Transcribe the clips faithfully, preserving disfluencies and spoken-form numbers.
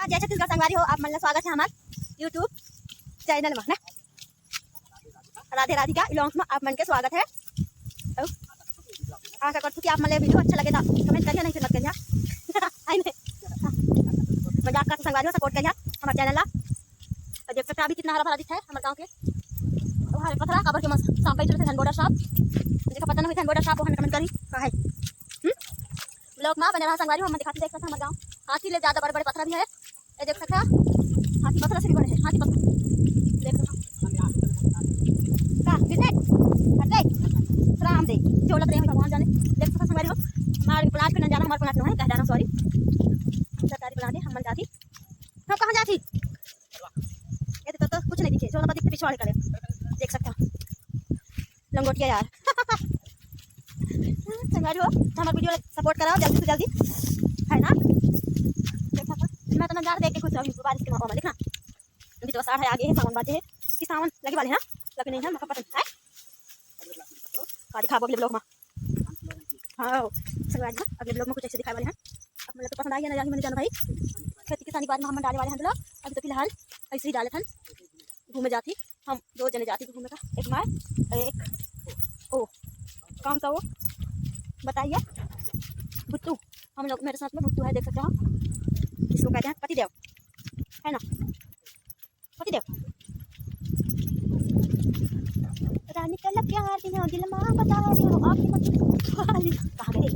हाँ, जय छत्तीसगढ़ संगवारी हो, आप मन ला स्वागत है हमार YouTube channel में ना। राधे राधिका vlogs में आप मन के स्वागत है। अउ आशा करथों कि आप मन ला video अच्छा लगे तो comment करिहा, नहीं फिर मत करिहा। है नहीं? मजाक करथों संगवारी हो, support करिहा हमार channel ला। तो देख सकते हैं अभी कितना हरा भरा दिखता है हमारे गाँव के। वो हरे पथरा काबर के मस-, शाम पे चलते धनबोड़ा साहब। जेकर पता नहीं धनबोड़ा साहब, वो हमें comment करी का है। हम्म? Vlog में बने रहा संगवारी हो, हम दिखाते देख सकते हैं हमारे गाँव। हाथी ले ज्यादा बड़े बड़े पथरा भी है। ये देख सकते हैं, हाथी पथरा से भी बड़े है, हाथी पथरा। देख सकते हैं। का, किसने? हट गए? राम दे, झोलत रहे हैं भगवान जाने। देख सकते हैं संगवारी हो, हमारे plant पे न जाना, हमारे plant नहीं है, कह जाना, sorry। सरकारी plant है, हम मन जाती। हम कहाँ जाती? ये तो, तो कुछ नहीं दिखे, झोला पर दिखते पिछवाड़े करे। देख सकते हैं। लंगोटिया यार। संगवारी हो, तो हमारे video support कराओ जल्दी से जल्दी, है ना? देखा था, मैं तो नजारा देख के खुश हो गई बारिश के माहौल में, देखना। अभी तो आषाढ़ है, आगे है, सावन बाजे है, कि सावन लगे वाले हैं, लगे नहीं है, मका पता नहीं है। का दिखाबो अगले vlog में। हाँ, संगवारी हो, अगले vlog में कुछ ऐसे दिखाए वाले हैं। आप मन ला तो पसंद आई है ना, जाही मन जानो भाई। खेती किसानी के बारे में हम डाले वाले हैं vlog। अभी तो फिलहाल ऐसे ही डाले थे, घूमे जाती। हम दो जने जाती थी घूमे का, एक माय, एक ओ, कौन सा वो बताइए, भुट्टू। हम लोग, मेरे साथ में भुट्टू है, देख सकते हो, इसको कहते हैं पतिदेव, है ना, पतिदेव। रानी का लग प्यार दिया दिल माँ बता दिया आपकी मत। कहाँ गए?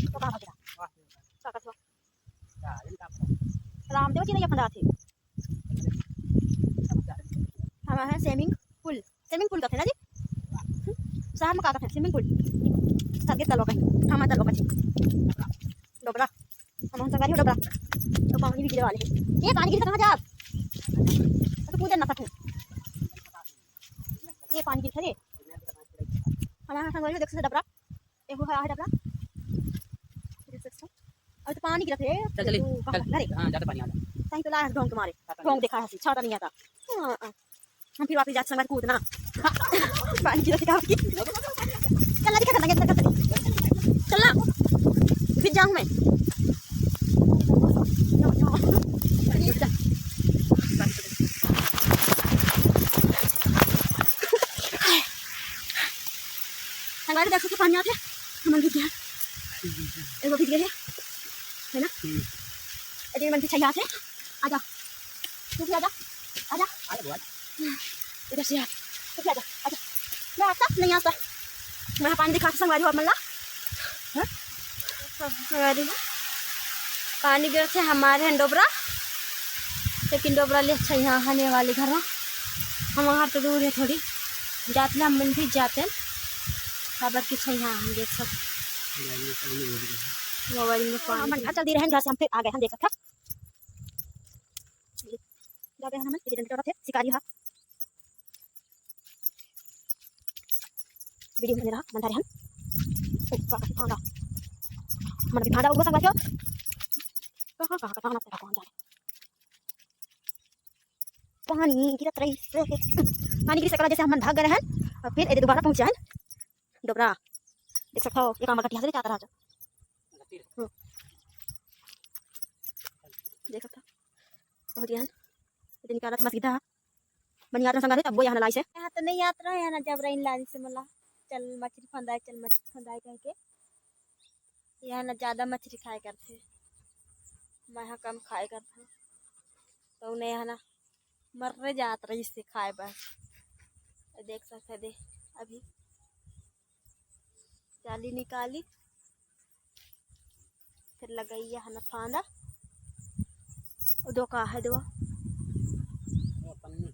तो कहाँ भाग गया? स्वागत हुआ। रामदेव जी ने ये फंदा थे। हम हैं swimming pool, swimming pool का थे ना जी, शहर में का थे swimming pool, सगे तलवा कहीं, हम तलवा कहीं, डोबरा, हम संगवारी हो डोबरा, तो पानी भी गिरे वाले हैं। ये पानी गिर कहाँ जा, तो कूदे ना सकूँ, ये पानी गिर थे। हम संगवारी हो देख सकते डबरा, एक वो है डबरा, देख सकते। अभी तो पानी गिरत हे। चल, चल, तू चल। अरे। हाँ, ज्यादा पानी आ रहा। ताही तो लाया ढोंग तुम्हारे। पता नहीं। ढोंग देखा है, छाता नहीं आता। हाँ, हाँ। हम फिर वापस जाके संगत कूदना। पानी गिरत हे, कहाँ की? चल ना, दिखा, चल ना, चल ना। चल ना। फिर जाऊँ मैं। संगवारी देख सकते पानी आते, हमन भीग गए हैं। एगो भीग गए हैं, है ना? हम्म। अरे मन की छइया आते, आजा, तू भी आजा, आजा। अरे बुआ। इधर से आ, तू भी आजा, आजा। मैं आता, नहीं आता। मैं पानी दिखाते संगवारी हो आप मन ला। हाँ? संगवारी हो। पानी गिरत हे हमारे हन डोबरा, लेकिन डोबरा ले अच्छा यहाँ हने वाले घर में। हम वहाँ तो दूर है थोड़ी, जात ले हम मन भी जाते हैं। काबर के अच्छा यहाँ हम देख सब मोबाइल में पानी। हमन घर चल दे रहे हैं, घर से हम फिर आ गए, हम देख सकते हैं। जा गए हन हमन, ये डंडा थे, शिकारी हा। Video में रहा, बंधा रहन। ओ, का, का, का, का। मन भी भांडा उगो संगवारी हो। कहाँ, कहाँ, कहाँ, कहाँ, कौन जाने। पानी गिरत रही से, पानी गिर सकला, जैसे हमन भाग गए रहन, और फिर एदे दोबारा पहुँच जाए डोबरा। देख सकता हो, ये काम करती है, जाता रहा। हम्म। देख सकता हो, पहुँच गए हैं। ये निकालत मस गिद्धा। बनियार में संगा थे, तब वो यहाँ ला लाइस हे। यहाँ तो नहीं यात्रा है ना, जब रही लाइन से मला, "चल मछली फंदाए, चल मछली फंदाए," कह के। यहाँ ना ज्यादा मछली खाए करथे, मैं यहाँ कम खाए करथों, तो उन्हें यहाँ ना मर्रे जात रहिस हे खाए बर। देख सकते दे, अभी जाली निकाली, फिर लगइया हन फांदा। ओ दो का है दो? वो पन्नी।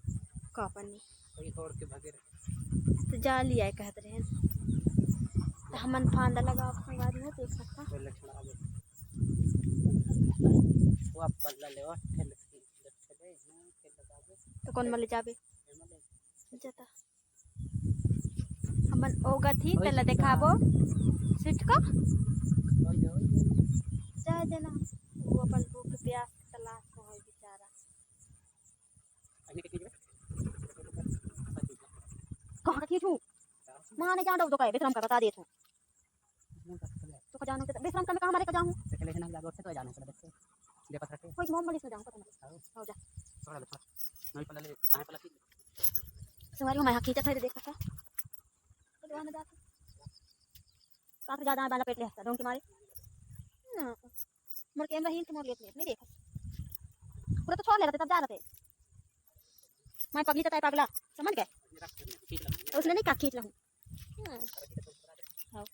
का पन्नी? कोई तोड़ के भागे रहे। तो जाली आए कहत रहे। तो हमन फांदा लगाओ, संगवारी हो, देख सकता। वो लठड़ा दे। वो आप पल्ला ले, वो ठेल के, ठेल के, हाँ, ठेल लगा दे। तो कौन मले जाबे? एमा ले। जता। हमन ओगत ही, ओए तेला का। देखाबो। सीट को? ओए, ओए। जाए देना। वो अपन भूख प्यास तलाश में होय बेचारा। कहाँ का खींचू? माने जान दो तो कहे, बेशरम का बता दे तू। तो का जानो के, बेशरम का मैं कहाँ मारे का जाऊँ? तो चले ना, जाओ, तो जानो, चलो, देखो। दे पत्थर के। कोई मोम मलिस में जाऊँ, पता नहीं। हाँ। हो जा। थोड़ा ले, थोड़ा। नहीं, पहले ले, कहाँ पहले खींच? संगवारी हो, मैं यहाँ खींचत है, तो देख सकता। तो वहाँ में जाके। काफी ज्यादा बाला पेट ले हंसता, डोंग के मारे। ना। मोर कैमरा ही तो मोर लेत लेत नहीं देखा। पूरा तो छोड़ ले रहते, तब जा रहते। मैं पगली तताई पगला, समझ गए? तो उसने नहीं कहा खींच रहा हूँ। हाँ। हाँ।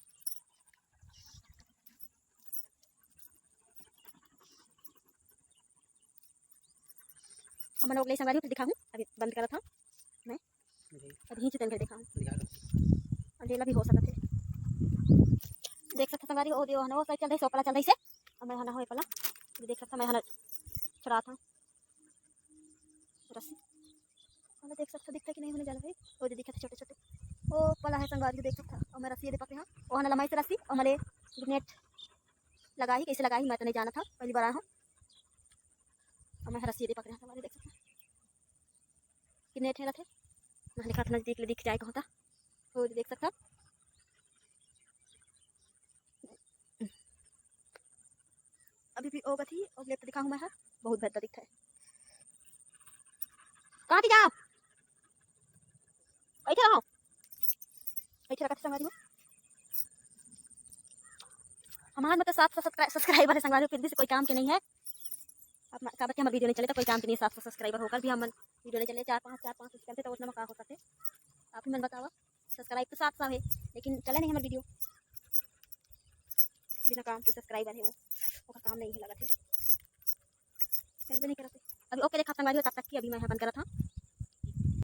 हमन ओगले संगवारी हो, फिर दिखाहूँ, अभी बंद करत हूँ मैं। जी। अभी ही चुतन कर दिखाहूँ। दिखा दो। अंधेला भी हो सकत है। देख सकत संगवारी हो, दियो हन, वो साइड चल रही, सो पला चल रही से। अब मैं हना होए पला। ये देख सकत, मैं हना चुरात हूँ। रस्सी। वाला देख सकता, दिखता कि नहीं होने जाला भाई। वो जो दिखत है छोटे छोटे, वो पला है संगवारी, देख सकता। और मैं रस्सी दे पकड़े हाँ, वो हना लमाई से रस्सी, और मले नेट लगाही, कैसे लगाही मैं तो नहीं जानत हूँ, पहली बार आया हूँ। और मैं रस्सी दे पकड़े हाँ संगवारी, देख सकता कि नेट है रथे। मैं दिखात नजदीक ले दिख जाए कहता, वो जो देख सकता। अभी भी ओगत ही, ओगले तो दिखाहूँ मैं हा, बहुत बेहतर दिखता है। कहाँ थी जाओ? बैठे रहो। बैठे रखा था संगवारी हो। हमारे मतलब सात सौ सब्सक्राइबर है संगवारी हो, फिर भी से कोई काम के नहीं है। अब म-, काबर के हमारे वीडियो नहीं चले तो कोई काम के नहीं है, सात सौ सब्सक्राइबर होकर भी हमन वीडियो नहीं चले, चार पाँच, चार पाँच चलते तो उतना में का हो सकते। आप ही मन बतावा, सब्सक्राइब तो सात सौ है, लेकिन चले नहीं हमारे वीडियो। बिना काम के सब्सक्राइबर है वो, ओकर काम नहीं है लगत है, चलते नहीं करते। अभी ओके देखा संगवारी हो, तब तक की अभी मैं यहाँ बंद करत हूँ।